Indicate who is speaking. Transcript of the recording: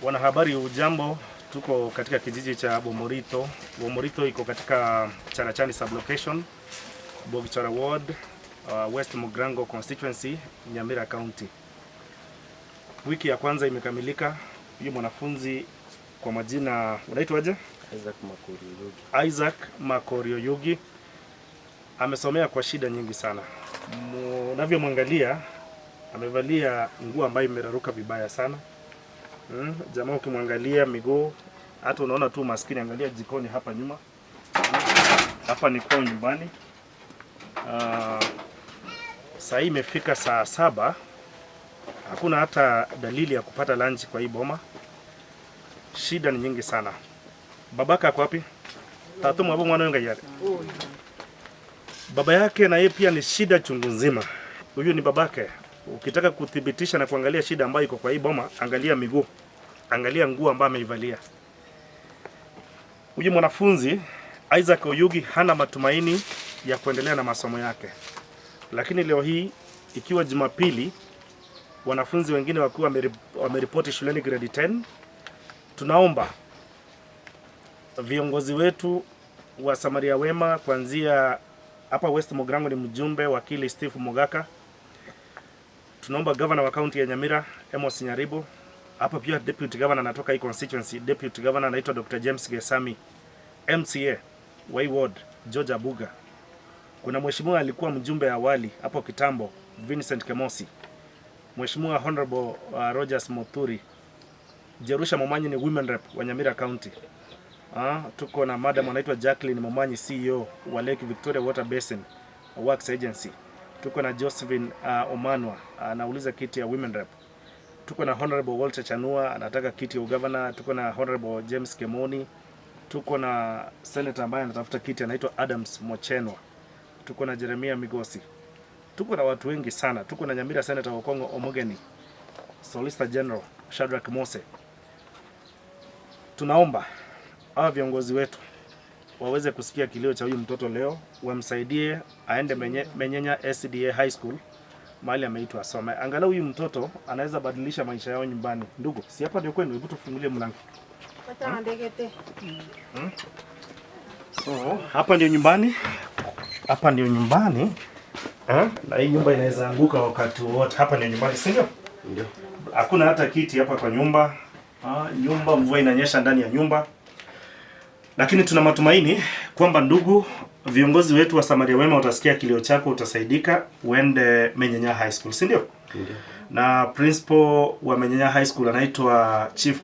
Speaker 1: Wanahabari, ujambo. Tuko katika kijiji cha Bomorito. Bomorito iko katika Charachani sublocation, Bogichora Ward, West Mugirango constituency, Nyamira County. Wiki ya kwanza imekamilika. Huyu mwanafunzi kwa majina unaitwaje?
Speaker 2: Isaac Makori Oyugi.
Speaker 1: Isaac Makori Oyugi amesomea kwa shida nyingi sana. Unavyomwangalia amevalia nguo ambayo imeraruka vibaya sana. Jamaa ukimwangalia miguu hata unaona tu maskini. Angalia jikoni hapa nyuma. Hapa ni kwao nyumbani. Saa hii imefika saa 7, hakuna hata dalili ya kupata lunch kwa hii boma. Shida ni nyingi sana. Babaka ako wapi? Tatu mwabo mwana wenga yale. Baba yake na yeye pia ni shida chungu nzima. Huyu ni babake. Ukitaka kuthibitisha na kuangalia shida ambayo iko kwa hii boma, angalia miguu, angalia nguo ambayo ameivalia. Huyu mwanafunzi Isaac Oyugi hana matumaini ya kuendelea na masomo yake, lakini leo hii ikiwa Jumapili, wanafunzi wengine wakiwa wameripoti shuleni grade 10, tunaomba viongozi wetu wa Samaria Wema kuanzia hapa West Mugirango ni mjumbe wakili Steve Mogaka. Tunaomba governor wa kaunti ya Nyamira, Amos Nyaribo, hapa pia deputy governor anatoka hii constituency, deputy governor anaitwa Dr. James Gesami, MCA wa hii ward George Abuga. Kuna mheshimiwa alikuwa mjumbe awali hapo kitambo, Vincent Kemosi, Mheshimiwa Honorable Rogers Moturi, Jerusha Momanyi ni women rep wa Nyamira County. Tuko na madam anaitwa Jacqueline Momanyi, CEO wa Lake Victoria Water Basin Works Agency. Tuko na Josephine Omanwa anauliza kiti ya women rep. Tuko na Honorable Walter Chanua anataka kiti ya ugavana. Tuko na Honorable James Kemoni. Tuko na senator ambaye anatafuta kiti anaitwa Adams Mochenwa. Tuko na Jeremia Migosi. Tuko na watu wengi sana. Tuko na Nyamira Senator Okongo Omogeni, Solicitor General Shadrack Mose. Tunaomba hawa viongozi wetu waweze kusikia kilio cha huyu mtoto leo, wamsaidie aende Menyenya SDA High School mahali ameitwa asome. Angalau huyu mtoto anaweza badilisha maisha yao nyumbani. Ndugu, si hapa ndio kwenu? Hebu tufungulie mlango. So, hapa ndio nyumbani. Hapa ndio nyumbani. Eh? Na hii nyumba inaweza anguka wakati wowote. Hapa ndio nyumbani, si ndio?
Speaker 2: Ndio.
Speaker 1: Hakuna hata kiti hapa kwa nyumba. Nyumba mvua inanyesha ndani ya nyumba. Lakini tuna matumaini kwamba ndugu viongozi wetu wa Samaria Wema watasikia kilio chako, utasaidika uende Menyenya High School, si ndio?
Speaker 2: Ndio.
Speaker 1: Na principal wa Menyenya High School anaitwa Chief